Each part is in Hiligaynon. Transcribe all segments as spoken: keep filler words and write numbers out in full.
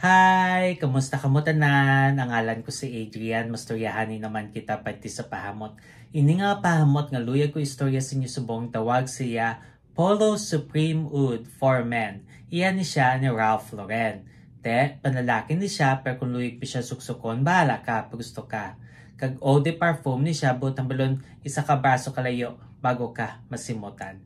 Hi! Kamusta kamo tanan? Ang ngalan ko si Adrian. Mastoryahanay naman kita pati sa pahamot. Ini nga pahamot nga luyag ko istorya sa inyo subong tawag siya Polo Supreme Oud for Men. Iya ni siya ni Ralph Lauren. Te, panlalaki ni siya, pero kung luyag pa siya suksukon, bahala ka, pag gusto ka. Kag eau de parfum ni siya, buot hambalon, isa ka braso kalayo, bago ka masimutan.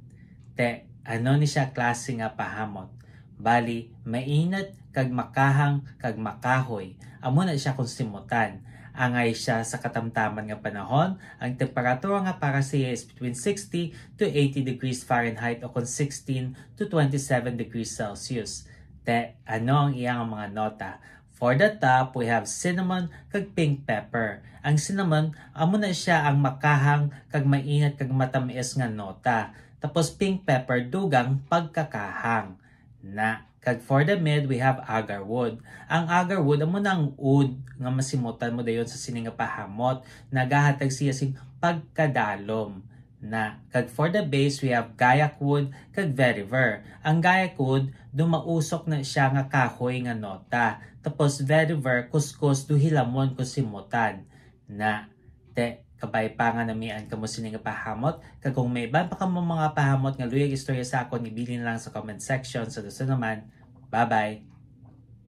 Te, ano ni siya klase nga pahamot? Bali, mainit kag makahang kag makahoy. Amo na siya kung simutan. Angay siya sa katamtaman nga panahon, ang temperatura nga para siya is between sixty to eighty degrees Fahrenheit o kung sixteen to twenty-seven degrees Celsius. Te, ano ang iyang mga nota? For the top, we have cinnamon kag pink pepper. Ang cinnamon, amo na siya ang makahang kag mainit kag matamis nga nota. Tapos pink pepper, dugang pagkakahang. Na, kag for the mid, we have agarwood. Ang agarwood, amo na ang oud nga masimutan mo dayon sa sini nga pahamot. Nagahatag siya sing pagkadalom. Na, kag for the base, we have gayakwood kag vetiver. Ang gayakwood, dumausok na siya nga kahoy nga nota. Tapos vetiver, kuskus, duhilamon kung simutan. Na, te, kabay pa nga namian kamo sini nga pahamot. Kag kung may iban pa kamo mga pahamot nga luyag istorya sa akon, ibilin lang sa comment section. Sa susunod naman, bye-bye!